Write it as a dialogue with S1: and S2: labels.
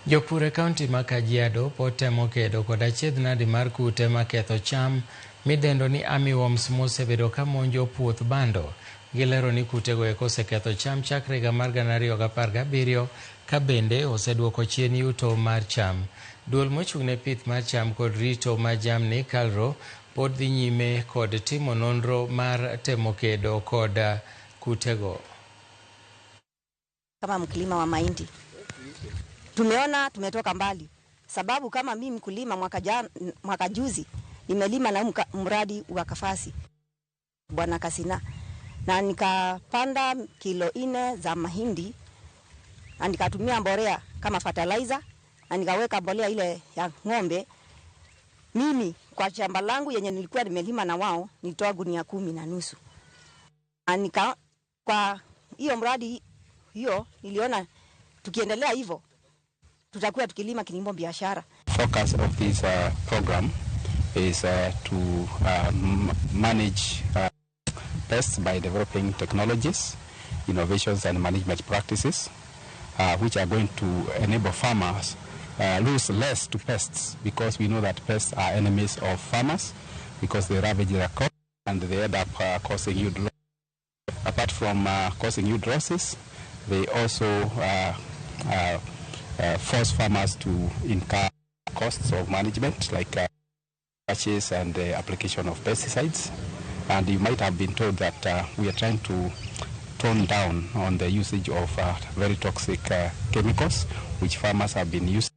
S1: Jopur e kaunti ma Kajiado pod temo kedo kod achiedh nadi mar kute maketho cham midendo ni armyworms mosebedo ka monjo puoth bando. Gilero ni kutego eko oseketho cham chakre higa mar 2017 ka bende oseduoko chien yuto mar cham. Duol mochung' ne pith mar cham kod rito mar jamni KALRO pod dhi nyime kod timo nonro mar temo kedo kod kutego.
S2: Kama mkulima wa mahindi tumeona tumetoka mbali, sababu kama mimi mkulima mwaka jana, mwaka juzi nimelima na mradi wa Kafasi Bwana Kasina na nikapanda kilo 4 za mahindi na nikatumia mbolea kama fertilizer na nikaweka mbolea ile ya ng'ombe. Mimi kwa shamba langu yenye nilikuwa nimelima na wao nilitoa gunia 10.5. Na kwa hiyo mradi hiyo niliona tukiendelea hivyo tutakuwa tukilima kilimo biashara.
S3: Focus of this program is to manage pests by developing technologies, innovations and management practices which are going to enable farmers lose less to pests, because we know that pests are enemies of farmers because they ravage their crops and they end up causing huge losses. Apart from causing huge losses, they also force farmers to incur costs of management like purchase and the application of pesticides. And you might have been told that we are trying to tone down on the usage of very toxic chemicals which farmers have been using.